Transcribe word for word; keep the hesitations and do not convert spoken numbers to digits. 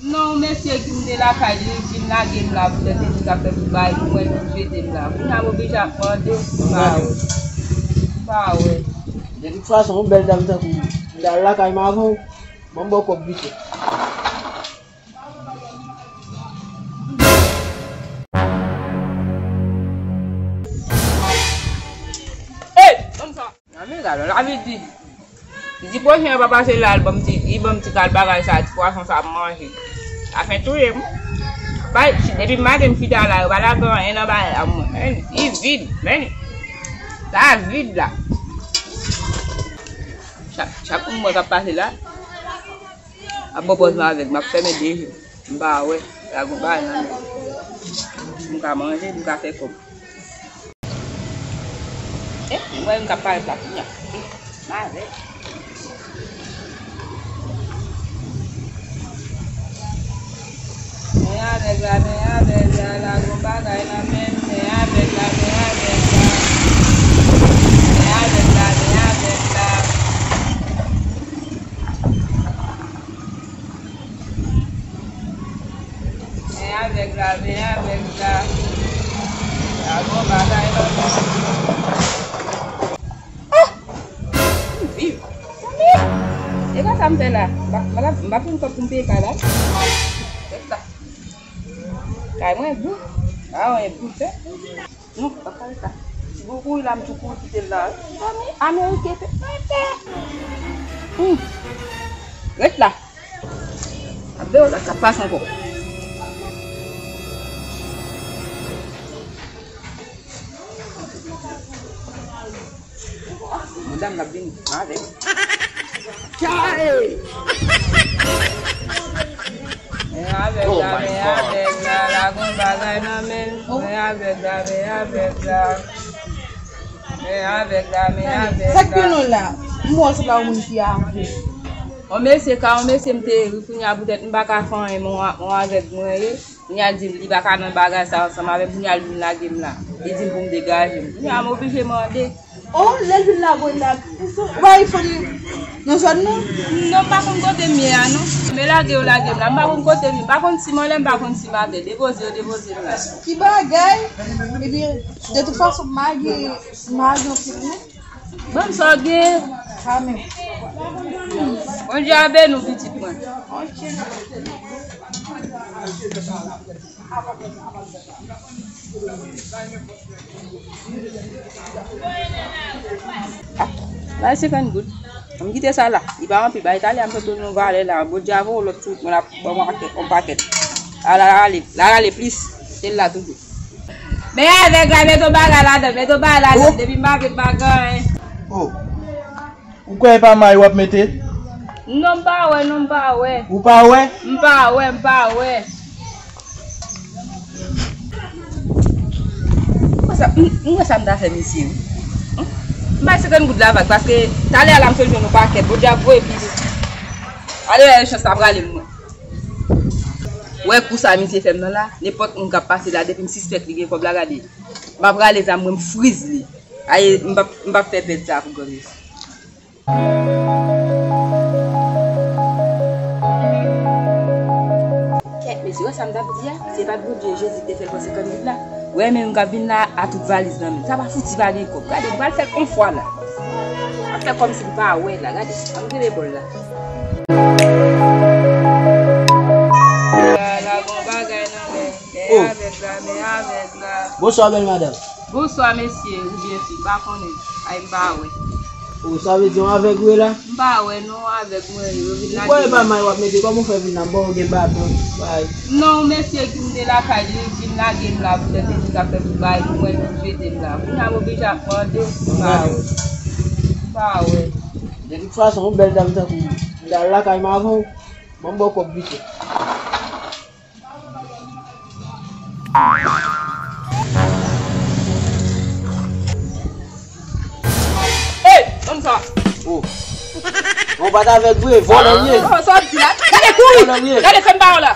Non, mesye ki m te lakay li, li vin lage m la, poutèt li t ap fè tout bagay pou mwen, li jete m la. Kounye a m oblije ap mande, m pa wè. M pa wè. De tout fason, yon bèl dam tankou w, m t al lakay m avan w, ban m ba w kòb vite. Hey, ban m sa. Nan men gade, lavi di. Li di pwochen an pa pase la, li ban m ti, li ban m ti kal bagay sa, ti pwason sa ap manje. Lafen touye m. Bay, depi maten m chita la, yo pa lage anyen nan bagay la, mwen. Men, li vid, men. Sa vid la. Chak, chak moun mwen k ap pase la, ap pwopoze m avèk, m ap fèmen de je. M pa wè, la gon bagay nan men. M ka manje, m ka fè kòb. Eh, mwen menm k ap parèt la kounye a. Eh, m avè. Men avèg la, men avèg la, la gon bagay nan men m. Men avèg la, men avèg la. Men avèg la, men avèg la. Men avèg la, men avèg la. La gon bagay nan men m. Ah! M viv. Zanmi! E kaka m fè la. M pa, m pa, m pa jwenn kòb pou m peye kay la. Ret la. Kay mwen gou. A, mwen gou, fè. Non, pa kay sa. Si bon kouri la, m tou kouri kite l la. Zanmi, Ameriken te mete. Hmm. Ret la. Ap de w la, sa pase ankò. Madam la vini avèk. Chae! Men avèg la, men avèg la, la gon bagay nan men l. Men avèg la, men avèg la. Men avèg la, men avèg la. Sa k pi nou la? M wè w se pa yon moun ki avè. On mesye ka, on mesye m te ri, kounye a poutèt m pa ka fè anyen, men on avèg mwen ye. Kounye a l di m li pa ka nan bagay sa ansanm avè m, kounye a l vin lage m la. Li di m pou m degaje m. Kounye a m oblije mande. Oh, lè l vin lage w la, ou pa fon nan zòn nan? Non, m pa konn kote m ye a, non. Men lage yo lage m la, m pa konn kote m ye, m pa konn si m anlè, m pa konn si m atè. Depoze yo depoze m la. Ki bagay? Ebyen, de tout fason, m mage, m mage anpil, non. Ban m sa w gen. Amen. Bondye a beni w, pitit mwen. Ok. Bay senkant goud. Ann kite sa la. Li pa anpil. Bay Italyen ap sot yon valè la. Bondye a voye w lòt sou wout mwen ap ban mwen yon pakèt. La, la, la, ale. La, la, ale plis. Se la toujou. Men avèg la, met yon bagay ladan, met yon bagay ladan. Oh. Depi m pa vle, m pa gen anyen. Oh. Ou kwè e pa may w ap mete? Non, m pa wè, non, m pa wè. Ou pa wè? M pa wè, m pa wè. M wè sa, m, m wè sa m ta fè misye, wi. M bay senkant goud la vag, paske talè a la m sot jwenn yon pakèt, Bondye ap voye plis. Ale wè chans la prale mwen. Wè kou sa misye fè m nan la, nenpòt moun k ap pase la, depi m sispèk li gen kòb la, gade. M ap rale zam mwen, m friz li. Aye, m p ap, m p ap fè pèd sa pou granmesi. Kèt, mesye, wè sa m t ap di a? Se pa t Bondye, Jezi ki te fè l pran senkant goud la? Wè, men m k ap vin la a tout valiz nan men m. Sa pa fouti pa gen kòb. Gade, m pral fè l yon fwa la. M ap fè kòmsi m pa wè la. Gade, ann rele bòl la. La, la, gon bagay nan men. Men avèg la, men avèg la. Bonswa, bèl madanm. Bonswa, mesye, oubyen fi, m pa konnen. Ay, m pa wè. O, sa vle di yon avèg ou ye la? M pa wè, non, avèg mwen ye. Yo vin lage m. Ou kwè e pa may w ap mete, kòman w fè vin la? M ba w gen baton, bay. Non, mesye ki m te lakay li, li vin lage m la, poutèt li di l ap fè tout bagay pou mwen, li jete m la. Kounye a m oblije ap mande, m pa wè. M pa wè. De tout fason, yon bèl dam tankou w, m t al lakay m avan w, ban m ba w kòb vite. Hey, ban m sa. Oh. Bon, pa t avèg vre, vòlè w ye. Oh, sa w ap di la? Gade kouri. Vòlè w ye. Gade fè m ba w la.